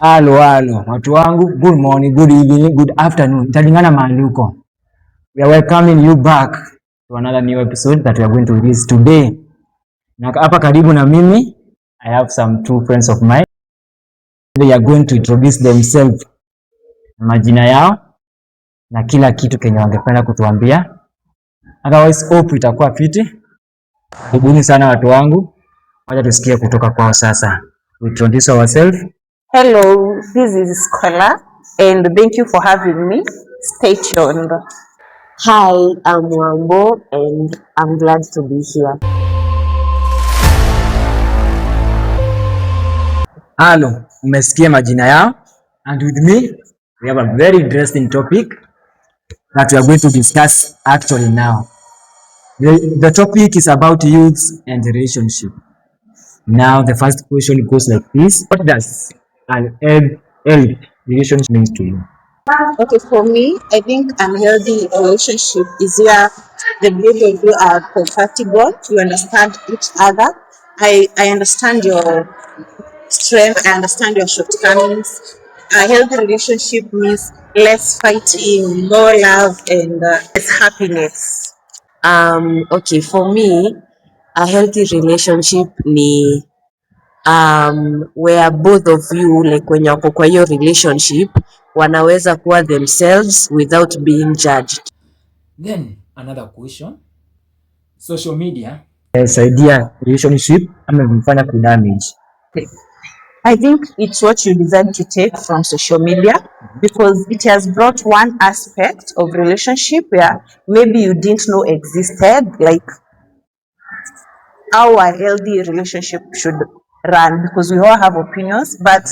Halo watu wangu, good morning, good evening, good afternoon, italingana mahali uko. We are welcoming you back to another new episode that we are going to release today. Na hapa karibu na mimi, I have some two friends of mine. They are going to introduce themselves, majina yao na kila kitu kenye wangependa kutuambia. Otherwise, hope itakuwa fiti. Karibuni sana watu wangu. Wacha tusikie kutoka kwao sasa. We introduce ourselves. Hello, this is Scholar, and thank you for having me. Stay tuned. Hi, I'm Wambo, and I'm glad to be here. Hello, umesikia majina yao, and with me we have a very interesting topic that we are going to discuss actually now. The topic is about youth and relationship. Now the first question goes like this: what does an healthy relationship mean to you? Okay, for me, I think an healthy relationship is where the both of you are compatible, you understand each other. I understand your strength, I understand your shortcomings. A healthy relationship means less fighting, more love, and less happiness. Okay, for me, a healthy relationship ni where both of you, like when wako kwa hiyo relationship, wanaweza kuwa themselves without being judged. Then another question, social media Saidia relationship ama imefanya kudamage? I think it's what you decide to take from social media, because it has brought one aspect of relationship where maybe you didn't know existed, like how a healthy relationship should run, because we all have opinions, but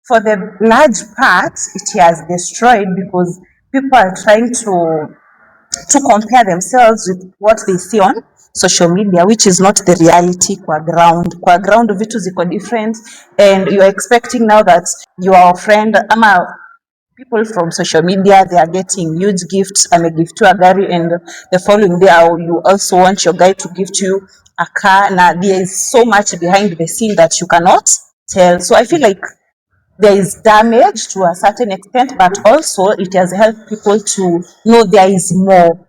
for the large part, it has destroyed because people are trying to compare themselves with what they see on social media, which is not the reality kwa ground. Kwa ground vitu ziko different, and you're expecting now that your friend ama people from social media, they are getting huge gifts. Gift to a gari, and the following day you also want your guy to gift you a car. Now there is so much behind the scene that you cannot tell. So I feel like there is damage to a certain extent, but also it has helped people to know there is more.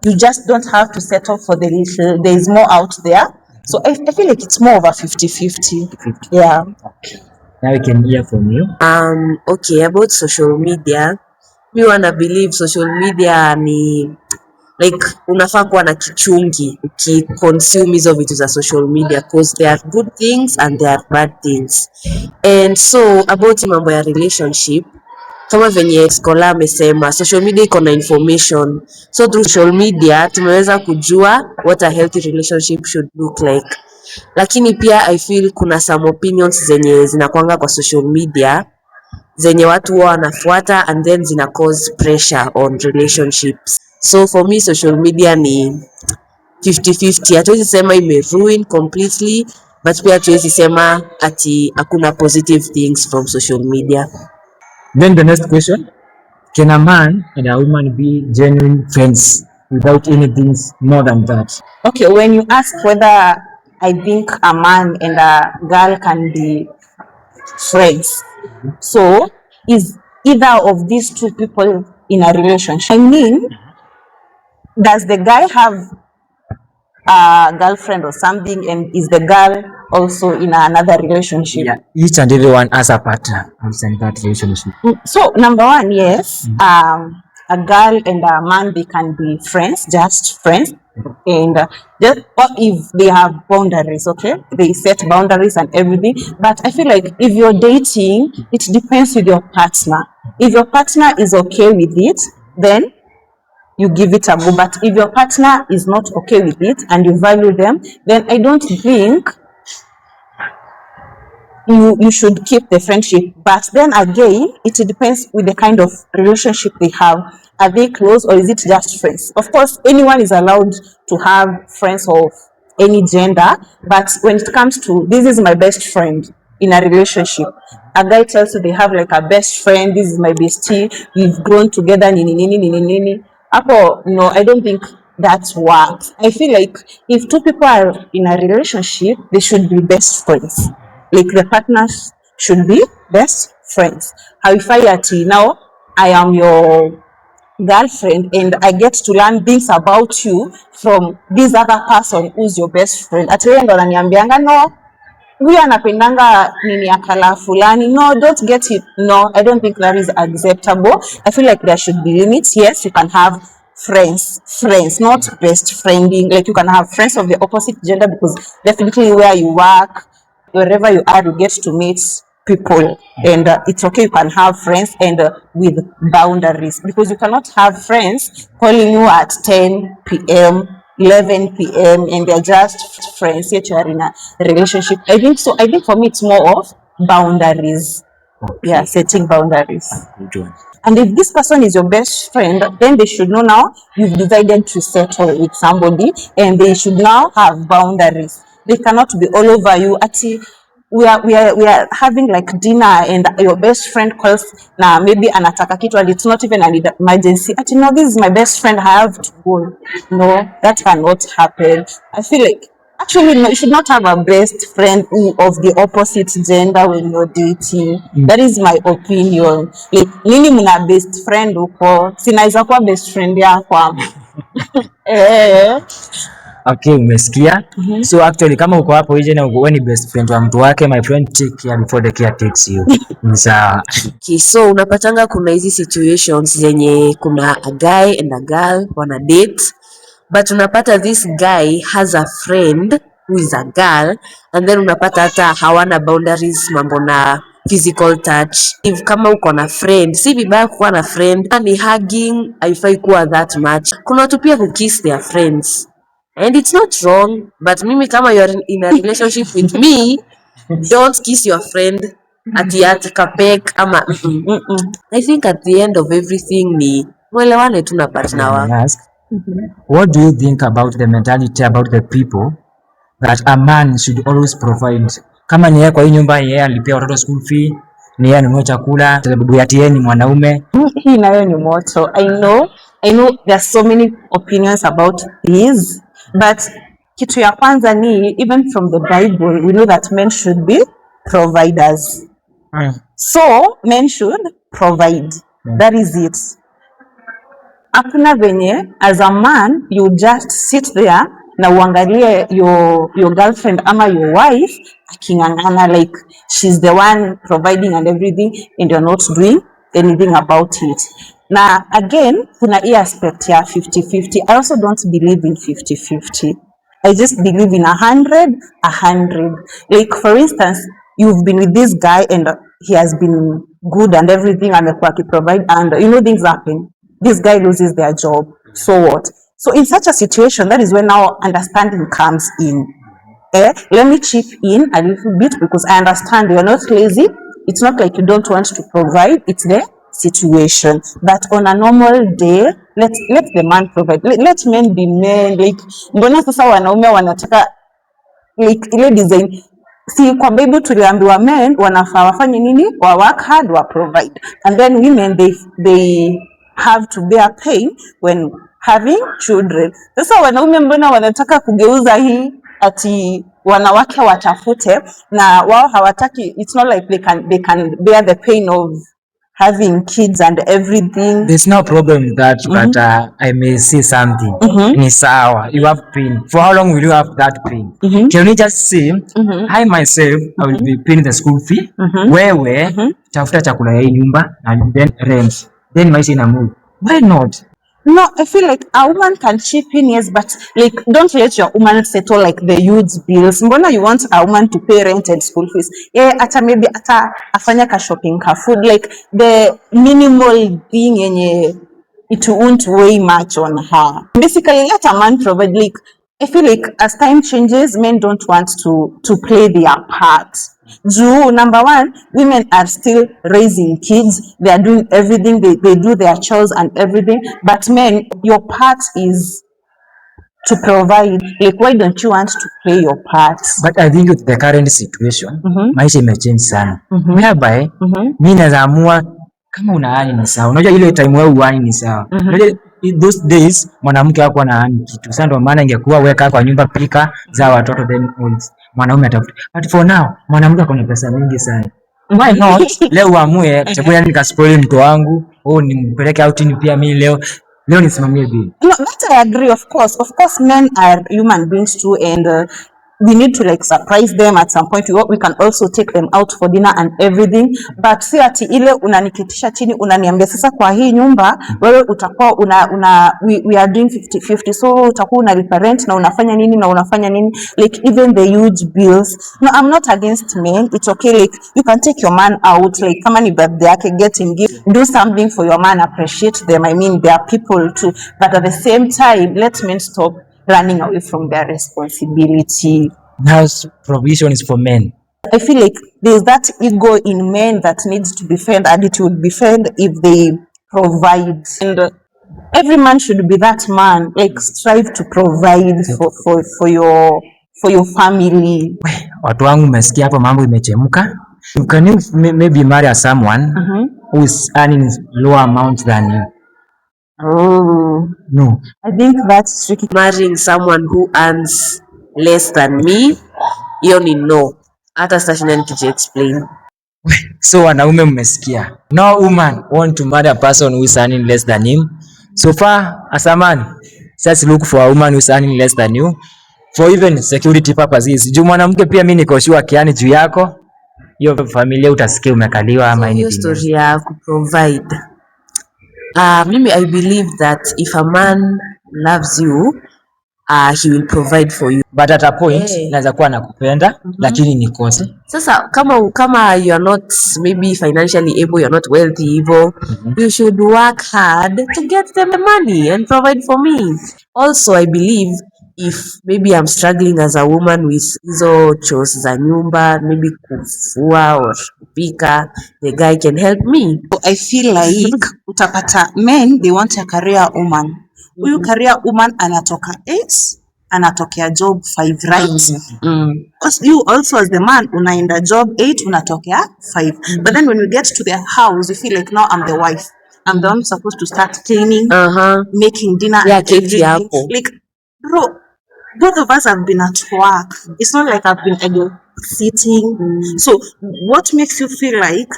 You just don't have to settle for the little. There is more out there. So I feel like it's more of a 50-50. Yeah. Now we can hear from you. Okay, about social media, mi wana believe social media ni like unafaa kuwa na kichungi ukiconsume hizo vitu za social media, because there are good things and there are bad things. And so about mambo ya relationship, kama venye Scholar amesema, social media iko na information, so through social media tumeweza kujua what a healthy relationship should look like. Lakini pia I feel kuna some opinions zenye zinakuanga kwa social media zenye watu huwa wanafuata, and then zina cause pressure on relationships. So for me social media ni 50-50. Hatuwezi sema ime ruin completely, but pia hatuwezi sema ati hakuna positive things from social media. Then the next question: can a man and a woman be genuine friends without anything more than that? Okay, when you ask whether I think a man and a girl can be friends, so is either of these two people in a relationship? I mean, does the guy have a girlfriend or something, and is the girl also in another relationship? Yeah, each and everyone has a partner in that relationship. So number one, yes, a girl and a man, they can be friends, just friends, and just or if they have boundaries, okay, they set boundaries and everything. But I feel like if you're dating, it depends with your partner. If your partner is okay with it, then you give it a go. But if your partner is not okay with it and you value them, then I don't think you should keep the friendship. But then again, it depends with the kind of relationship they have. Are they close, or is it just friends? Of course, anyone is allowed to have friends of any gender, but when it comes to this is my best friend in a relationship, a guy tells you they have like a best friend, this is my bestie, we've grown together, nini. No, I don't think that works. I feel like if two people are in a relationship, they should be best friends. Like the partners should be best friends. Haifai ati now I am your girlfriend and I get to learn things about you from this other person who's your best friend. Ati wewe ndo ananiambianga no, huyu anapendanga nini ya kala fulani. No, don't get it. No, I don't think that is acceptable. I feel like there should be limits. Yes, you can have friends, not best friending. Like you can have friends of the opposite gender, because definitely where you work, wherever you are, you get to meet people, and it's okay, you can have friends, and with boundaries, because you cannot have friends calling you at 10 p.m. 11 p.m. and they're just friends, yet you are in a relationship. I think for me it's more of boundaries. Okay. Yeah, setting boundaries. Good one. And if this person is your best friend, then they should know now you've decided to settle with somebody, and they should now have boundaries. They cannot be all over you. Ati, we are having like dinner and your best friend calls na maybe anataka kitu and it's not even an emergency. Ati, no, this is my best friend, I have to go. No, that cannot happen. I feel like actually no, you should not have a best friend of the opposite gender when you're dating. That is my opinion. Like, nini muna best friend uko? Sinaweza kuwa best friend yako. Okay, umesikia? So actually kama uko hapo nje na uko ni best friend wa mtu wake, my friend, take care before the care takes you. Sawa. Okay, so unapatanga kuna hizi situations zenye kuna a guy and a girl wana date, but unapata this guy has a friend who is a girl, and then unapata hata hawana boundaries mambo na physical touch. If kama uko na friend, si vibaya kuwa na friend, ni hugging haifai kuwa that much. Kuna watu pia who kiss their friends, and it's not wrong, but mimi kama you are in a relationship with me, don't kiss your friend at kapek ama I think at the end of everything ni mwelewane tu na partner wako. What do you think about the mentality about the people that a man should always provide? Kama ni yeye kwa hii nyumba, yeye alipia watoto school fee, ni yeye anunue chakula, sababu yeye ni mwanaume. Hii nayo ni moto. I know there are so many opinions about this, but kitu ya kwanza ni, even from the Bible, we know that men should be providers. So men should provide. That is it. Hakuna venye as a man you just sit there na uangalie your girlfriend ama your wife akingangana like she's the one providing and everything, and you're not doing anything about it. Na again kuna hii aspect ya 50-50. I also don't believe in 50-50. I just believe in 100. Like for instance, you've been with this guy and he has been good and everything, amekuwa akiprovide, and things happen. This guy loses their job. So what? So in such a situation, that is when now understanding comes in. Let me chip in a little bit, because I understand you're not lazy. It's not like you don't want to provide. It's the situation. But on a normal day, let the man provide. Let men be men. Like, mbona sasa wanaume wanataka like ile design. Si kwa Bible tuliambiwa men wanafaa wafanye nini? Wa work hard, wa provide. And then women they have to bear pain when having children. Sasa wanaume mbona wanataka kugeuza hii ati wanawake watafute, na wao hawataki. It's not like they can bear the pain of having kids and everything. There's no problem with that, but I may say something. Ni sawa, you have pain. For how long will you have that pain? Can you just say, I myself, I will be paying the school fee, wewe tafuta chakula ya nyumba, and then rent, then maisha ina move. Why not? No, I feel like a woman can chip in, yes, but like don't let your woman settle like the huge bills. Mbona you want a woman to pay rent and school fees? Ata maybe afanya ka shopping ka food, like the minimal thing yenye it won't weigh much on her. Basically, let a man provide. Like I feel like as time changes, men don't want to play their part. Number one, women are still raising kids. They are doing everything. They do their chores and everything. But men, your part is to provide. Like, why don't you want to play your part? But I think with the current situation, maisha imechange sana. Whereby, mimi naweza amua kama unaani ni sawa. Unajua ile time wewe uani ni sawa. Unajua those days mwanamke hakuwa na ani kitu. Sasa ndio maana ingekuwa weka kwa nyumba, pika za watoto, then mwanaume atafuta. But for now, mwanamke ako na pesa mingi sana. Why not? Leo uamue chakula nikaspoil mtu wangu, nimpeleke outing pia mimi leo nisimamie bill. No, that I agree, of course. Of course, men are human beings too, and we need to like surprise them at some point. We can also take them out for dinner and everything, but si ati ile unaniketisha chini unaniambia sasa kwa hii nyumba wewe utakuwa we are doing 50-50, so utakuwa unalipa rent na unafanya nini, like even the huge bills. No, I'm not against men. It's okay, like you can take your man out, like kama ni birthday yake, get him gift, do something for your man, appreciate them. I mean, they are people too, but at the same time, let men stop running away from their responsibility. Now provision is for men. I feel like there's that ego in men that needs to be fed, and it would be fed if they provide. And every man should be that man, like strive to provide for your family. Watu wangu mmesikia hapo, mambo imechemka. Can you maybe marry someone who is earning lower amount than you? Oh, no. I think that's tricky. Marrying someone who earns less than me, hiyo ni no. Hata stashinda explain. So wanaume mmesikia. No woman want to marry a person who is earning less than him. So far as a man, just look for a woman who is earning less than you for even security purposes. Juu mwanamke pia mimi niko sure kiani juu yako, hiyo familia utasikia umekaliwa ama anything. Hiyo story ya kuprovide. Mimi I believe that if a man loves you, he will provide for you. But at a point, naweza kuwa nakupenda, lakini nikose. Sasa kama you are not maybe financially able, you are not wealthy able, you should work hard to get them the money and provide for me. Also, I believe if maybe I'm struggling as a woman with hizo chores za nyumba, maybe kufua or kupika, the guy can help me. I feel like utapata men, they want a career woman. Huyu career woman anatoka 8, anatokea job 5, right? Because you also as the man unaenda job 8, unatokea 5. But then when we get to the house, you feel like now I'm the wife. I'm the one supposed to start cleaning, making dinner, and everything. Like, bro, both of us have been at work. It's not like I've been sitting. So what makes you feel like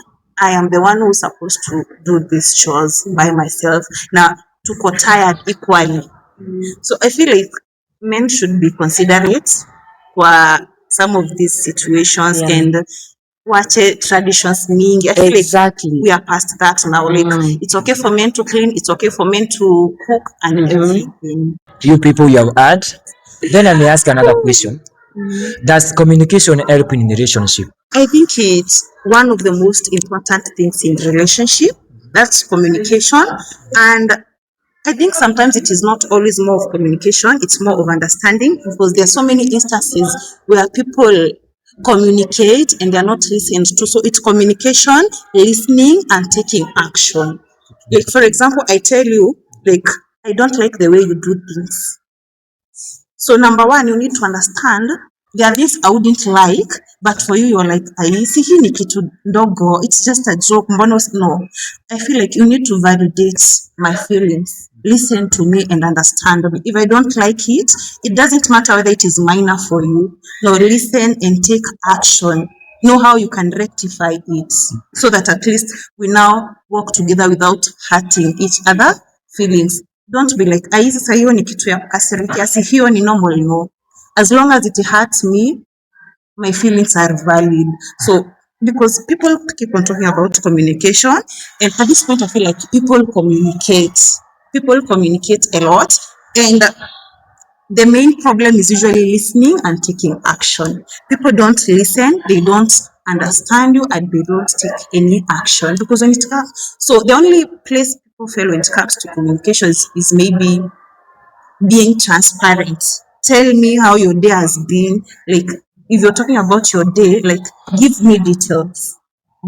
I am the one who's supposed to do these chores by myself? Now, tuko tired equally. So I feel like men should be considerate for some of these situations and watch traditions mingi. I feel like we are past that now. Like it's okay for men to clean, it's okay for men to cook and everything. You people you have heard. Then let me ask another question. Does communication help in relationship? I think it's one of the most important things in relationship. That's communication. And I think sometimes it is not always more of communication, it's more of understanding, because there are so many instances where people communicate and they are not listened to. So it's communication, listening, and taking action. Like, for example, I tell you, like, I don't like the way you do things. So number one, you need to understand there are things I wouldn't like, but for you, you're like, I see hii ni kitu ndogo, it's just a joke. No, I feel like you need to validate my feelings. Listen to me and understand me. If I don't like it, it doesn't matter whether it is minor for you. No, listen and take action. Know how you can rectify it so that at least we now work together without hurting each other feelings. Don't be like, sasa hiyo ni kitu ya kukasirikia, si hiyo ni normal. No. As long as it hurts me, my feelings are valid. So, because people keep on talking about communication, and at this point I feel like people communicate a lot, and the main problem is usually listening and taking action. People don't listen, they don't understand you, and they don't take any action. Because when it comes, so the only place people fail when it comes to communication is maybe being transparent. Tell me how your day has been. Like, if you're talking about your day, like, give me details.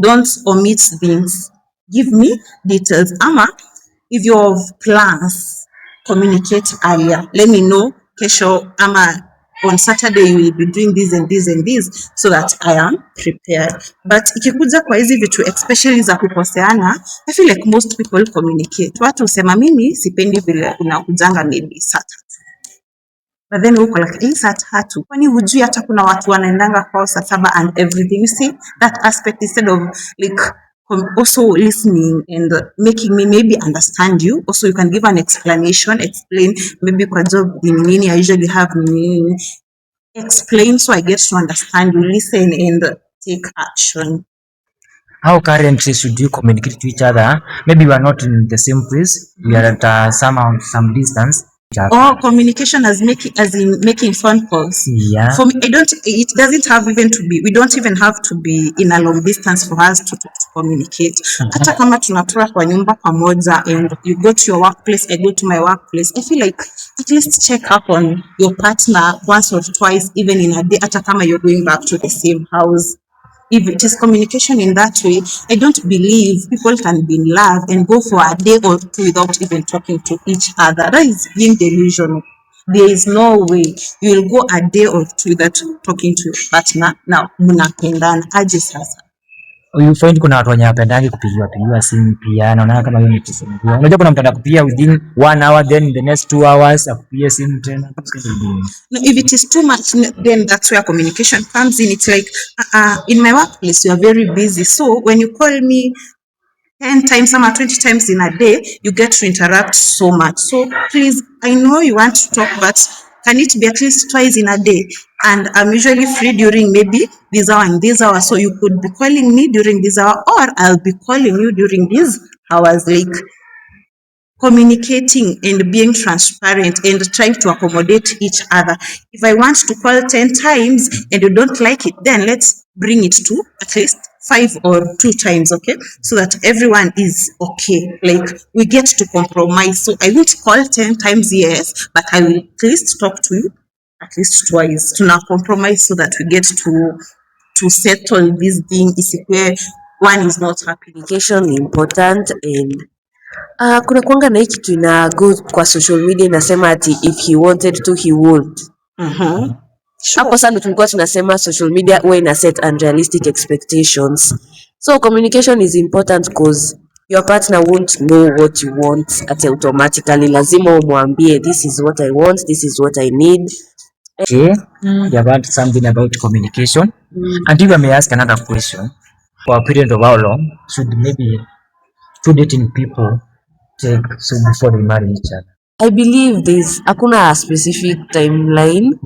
Don't omit things. Give me details. Ama, if you have plans, communicate earlier. Let me know, kesho, ama on Saturday you will be doing this and this and this, so that I am prepared. But ikikuja kwa hizi vitu, especially za kukoseana, I feel like most people communicate. Watu usema mimi sipendi vile unakujanga maybe Saturday. but then uko like hii saa 3, kwani hujui hata kuna watu wanaendanga kwao saa 7 and everything. You see that aspect, instead of like also listening and making me maybe understand you, also you can give an explanation, explain maybe kwa job ni nini I usually have nini, explain so I get to understand you, listen and take action. How currently should you communicate to each other? Maybe we are not in the same place, we are at some distance. Oh, communication as in making phone calls. Yeah. For me, it doesn't have even to be, we don't even have to be in a long distance for us to communicate. Hata kama tunatoka kwa nyumba pamoja and you go to your workplace, I go to my workplace, I feel like at least check up on your partner once or twice, even in a day, hata kama you're going back to the same house. If it is communication in that way, I don't believe people can be in love and go for a day or two without even talking to each other. That is being delusional. There is no way you will go a day or two without talking to your partner. Now, mnapendana aje sasa? You find kuna watu wenye hawapendangi kupigiwa simu pia, naona kama hiyo ni kusumbua. Unajua kuna mtu anakupigia within 1 hour, then in the next 2 hours akupigia simu tena. No, if it is too much, then that's where communication comes in. It's like, in my workplace, you are very busy. So when you call me 10 times or 20 times in a day, you get to interact so much. So please, I know you want to talk, but can it be at least twice in a day? And I'm usually free during maybe this hour and this hour. So you could be calling me during this hour, or I'll be calling you during these hours. Like communicating and being transparent and trying to accommodate each other. If I want to call 10 times and you don't like it, then let's bring it to at least 5 or 2 times, okay? So that everyone is okay. Like we get to compromise. So I won't call 10 times, yes, but I will at least talk to you at least twice. To now compromise so that we get to settle this thing where one is not happy. Communication important and kuna kuanga na hii kitu ina go kwa social media inasema ati if he wanted to he would. Hapo sasa ndo tulikuwa tunasema social media huwa ina set unrealistic expectations. So communication is important because your partner won't know what you want at automatically. Lazima umwambie this is what I want, this is what I need. Okay, you have heard something about communication. And if I may ask another question, for a period of how long should maybe two dating people take so before they marry each other? I believe there's hakuna a specific timeline,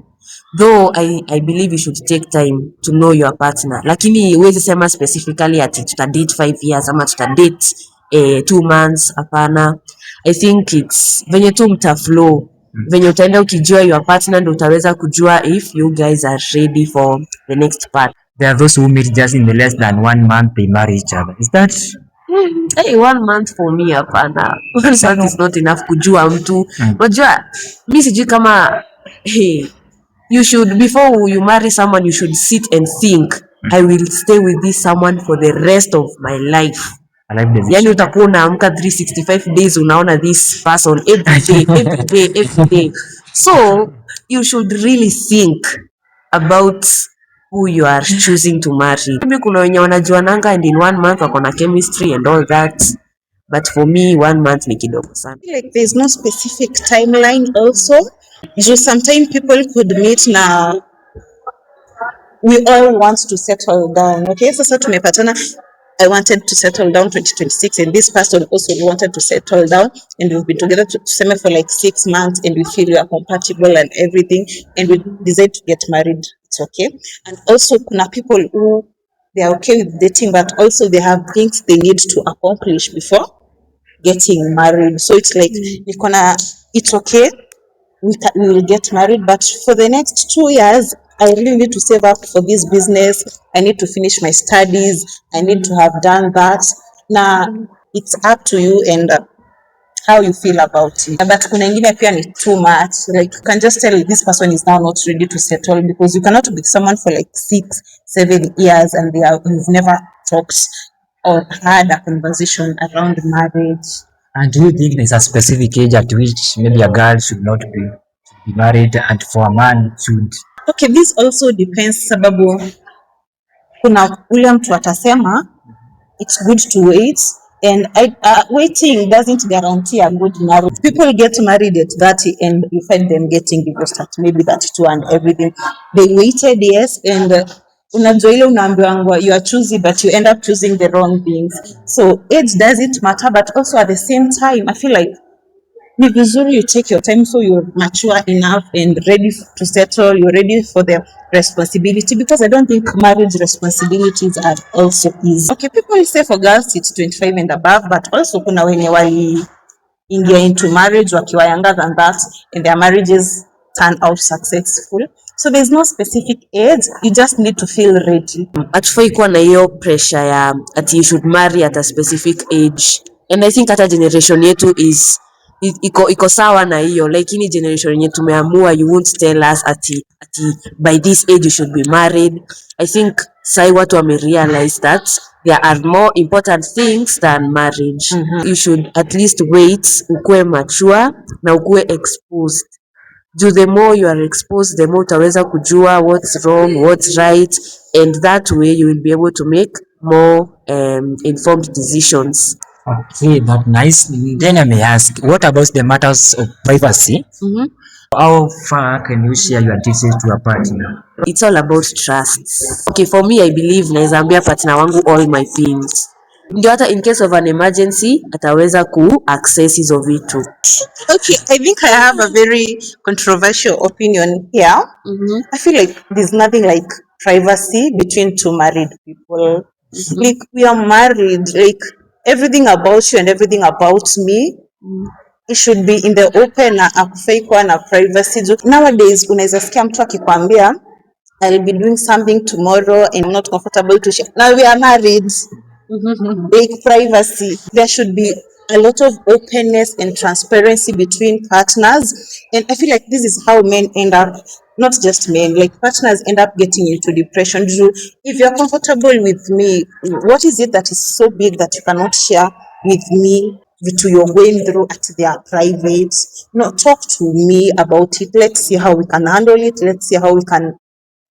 though I believe you should take time to know your partner. Lakini huwezi sema specifically ati tutadate 5 years ama tutadate 2 months, hapana. I think it's venye tu mtaflow, venye utaenda ukijua your partner ndo utaweza kujua if you guys are ready for the next part. There are those who meet just in the less than 1 month they marry each other. Is that? Hey, 1 month for me hapana. 1 month is not enough kujua mtu. Unajua mimi sijui kama you should, before you marry someone, you should sit and think, I will stay with this someone for the rest of my life. Yani utakuwa unaamka 365 days unaona this person every day. So you should really think about who you are choosing to marry. Maybe kuna wenye wanajuananga and in 1 month wako na chemistry and all that, but for me 1 month ni kidogo sana. Like there's no specific timeline also. So sometimes people could meet na we all want to settle down. Okay, sasa tumepatana, I wanted to settle down 2026 and this person also wanted to settle down and we've been together for like 6 months and we feel we are compatible and everything and we decide to get married. It's okay. And also kuna people who they are okay with dating but also they have things they need to accomplish before getting married. So it's like it's okay. We will get married, but for the next 2 years, I really need to save up for this business. I need to finish my studies. I need to have done that. Now, it's up to you and how you feel about it. But kuna ingine pia ni too much. Like you can just tell this person is now not ready to settle because you cannot be with someone for like 6-7 years and you've never talked or had a conversation around marriage. And do you think there's a specific age at which maybe a girl should not be married and for a man should? Okay, this also depends sababu kuna ule mtu atasema it's good to wait And waiting doesn't guarantee a good marriage. People get married at 30 and you find them getting divorced at maybe 32 and everything. They waited, yes, and unajua ile unaambiwa you are choosy but you end up choosing the wrong things. So age doesn't matter, but also at the same time, I feel like ni vizuri you take your time so you're mature enough and ready to settle, you're ready for the responsibility, because I don't think marriage responsibilities are also easy. Okay, people say for girls it's 25 and above, but also kuna wenye waliingia into marriage wakiwa younger than that and their marriages turn out successful. So there's no specific age, you just need to feel ready. Hatufai kuwa na hiyo pressure ya ati you should marry at a specific age, and I think hata generation yetu is iko sawa na hiyo, like ini generation yenye tumeamua you won't tell us ati by this age you should be married. I think sai watu wamerealize that there are more important things than marriage. You should at least wait, ukue mature na ukue exposed. The more you are exposed, the more utaweza kujua what's wrong, what's right, and that way you will be able to make more informed decisions. Okay, that's nice. Then I may ask, what about the matters of privacy? How far can you share your details to a partner? It's all about trust. Okay, for me, I believe naeza ambia partner wangu all my things, ndio hata in case of an emergency ataweza ku access hizo vitu. Okay, I think I have a very controversial opinion here. I feel like there's nothing like privacy between two married people. Like we are married, like everything about you and everything about me, it should be in the open na akufai kuwa na privacy. Nowadays unaweza sikia mtu akikwambia I'll be doing something tomorrow and I'm not comfortable to share. Now we are married. Like privacy, there should be a lot of openness and transparency between partners, and I feel like this is how men end up, not just men, like partners end up getting into depression. If you're comfortable with me, what is it that is so big that you cannot share with me? To you're going through at their private, talk to me about it. Let's see how we can handle it. Let's see how we can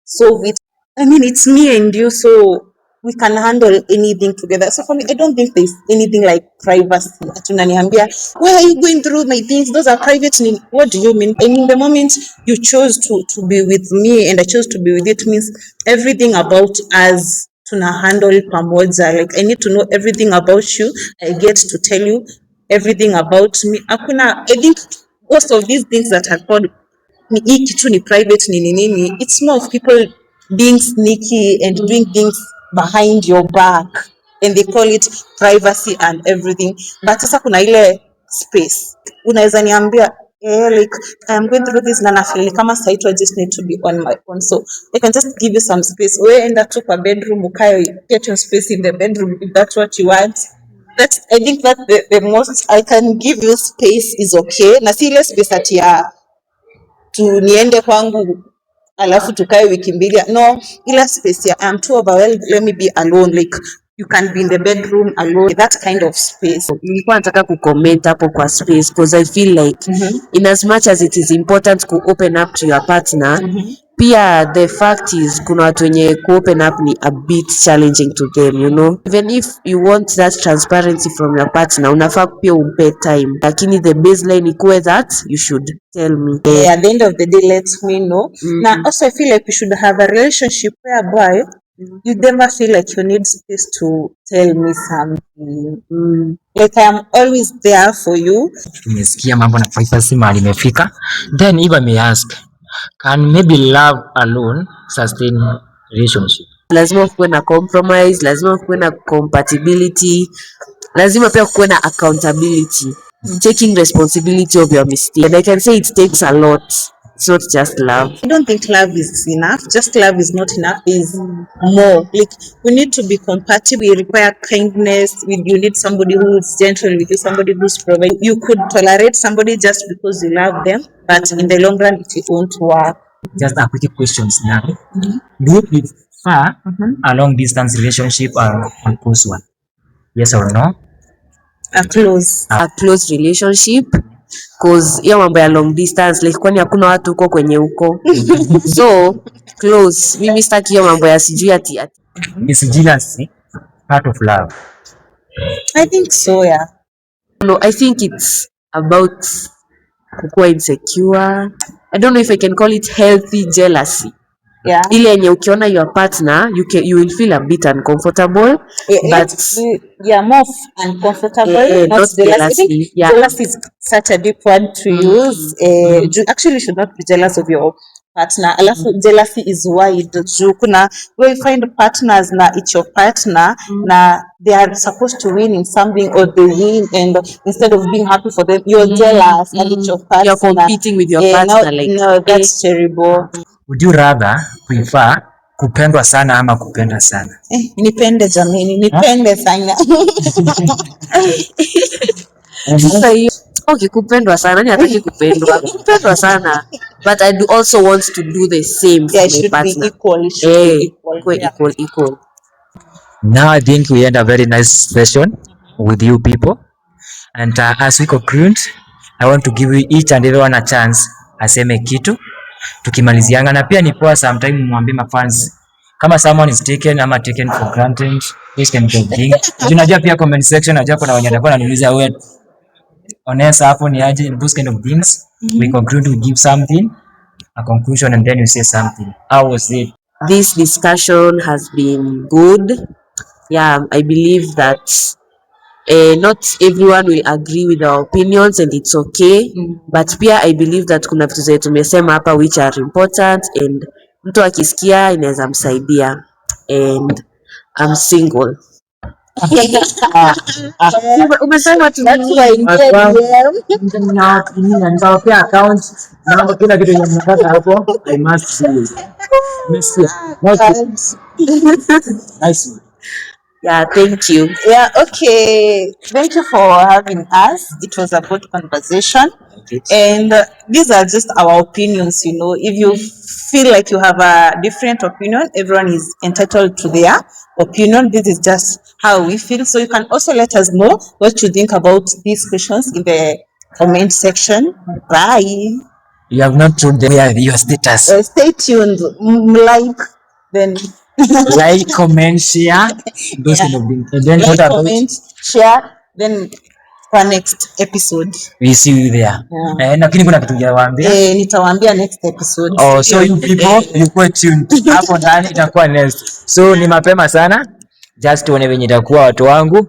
solve it. I mean, it's me and you, so we can handle anything together. So for me, I don't think there's anything like privacy. Atunaniambia, why are you going through my things? Those are private. What do you mean? I mean, the moment you chose to be with me and I chose to be with it means everything about us tuna handle pamoja. Like I need to know everything about you. I get to tell you everything about me. I think most of these things that are called ni kitu ni private nini, it's more of people being sneaky and doing things behind your back and they call it privacy and everything. But sasa kuna ile space unaweza niambia like I am going through this na nafeel kama site I just need to be on my own, so I can just give you some space. Wewe enda tu kwa bedroom ukae, get your space in the bedroom if that's what you want. I think that the most I can give you space is okay, na si ile space ati ya tu niende kwangu alafu tukae wiki mbili. No, ila space ya I'm too overwhelmed, let me be alone. Like you can be in the bedroom alone, that kind of space. Nilikuwa nataka kucomment hapo kwa space because I feel like in as much as it is important to open up to your partner, pia the fact is kuna watu wenye ku open up ni a bit challenging to them, even if you want that transparency from your partner, unafaa pia umpe time, lakini the baseline ikuwe that you should tell me. At the end of the day, let me know. Now also I feel like we should have a relationship whereby you never feel like you need space to tell me something. Like I am always there for you. Tumesikia mambo na privacy mahali imefika. Then if I may ask, can maybe love alone sustain relationship? Lazima kuwe na compromise, lazima kuwe na compatibility, lazima pia kuwe na accountability, taking responsibility of your mistake. And I can say it takes a lot. It's not just love. I don't think love is enough. Just love is not enough. There's more. Like we need to be compatible. We require kindness. You need somebody who is gentle with you, somebody who's providing. You could tolerate somebody just because you love them, but in the long run, it won't work. Just a quick questions now. Do you prefer a long distance relationship or a close one? Yes or no? A close relationship. Cause hiyo mambo ya long distance like kwani hakuna watu huko kwenye huko. So close. Mimi sitaki hiyo mambo ya sijui ati. Is jealousy part of love? I think so, yeah. No, I think it's about kukuwa insecure. I don't know if I can call it healthy jealousy. Yeah. Ile yenye ukiona your partner you will feel a bit uncomfortable, but more uncomfortable, not jealous. I think yeah. jealous is such a deep word to use. You actually should not be jealous of your partner. Alafu jealousy is wide. Juu kuna where you find partners na it's your partner na they are supposed to win in something or they win, and instead of being happy for them you're jealous and it's your partner. You're competing with your partner. No, that's terrible. Would you rather prefer kupendwa sana ama kupenda sana? Nipende jamini, nipende sana. Sasa hiyo okay, kupendwa sana, ni hataki kupendwa. Kupendwa sana. But I do also want to do the same for my partner. Be equal. Equal. Now I think we had a very nice session with you people, and as we conclude, I want to give you each and everyone a chance aseme kitu tukimalizianga, na pia ni poa sometime mwambie mafans kama someone is taken ama taken for granted, this kind of thing. Unajua pia comment section, najua kuna wenye watakuwa wananiuliza wewe honest hapo ni aje, those kind of things. We conclude, we give something, a conclusion, and then you say something. How was it? This discussion has been good. Yeah, I believe that not everyone will agree with our opinions and it's okay, but pia I believe that kuna vitu zetu tumesema hapa which are important and mtu akisikia inaweza msaidia, and I'm single. Umesema tu nitawapea account namba, kila kitu yenye mnataka hapo. I must see. Nice. Yeah, thank you. Yeah, okay. Thank you for having us. It was a good conversation. And these are just our opinions, you know. If you feel like you have a different opinion, everyone is entitled to their opinion. This is just how we feel. So you can also let us know what you think about these questions in the comment section. Bye. You have not told them your status. Stay tuned. Then like, comment, share, those kind of things. And then like, comment, share, then for next episode we see you there. Lakini kuna kitu nitawaambia. Nitawaambia next episode. Oh, so you people, you go tuned. Hapo ndani itakuwa next. So ni mapema sana. Just tuone venye itakuwa watu wangu.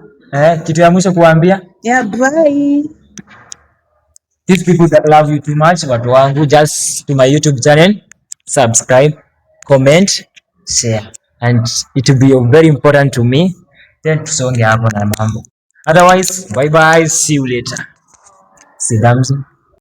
Kitu ya mwisho kuambia? Yeah, bye. These people that love you too much, watu wangu, just to my YouTube channel, subscribe, comment, share. And it will be very important to me. Then tusonge hapo na mambo. Otherwise, bye bye, see you later. Sidamzi.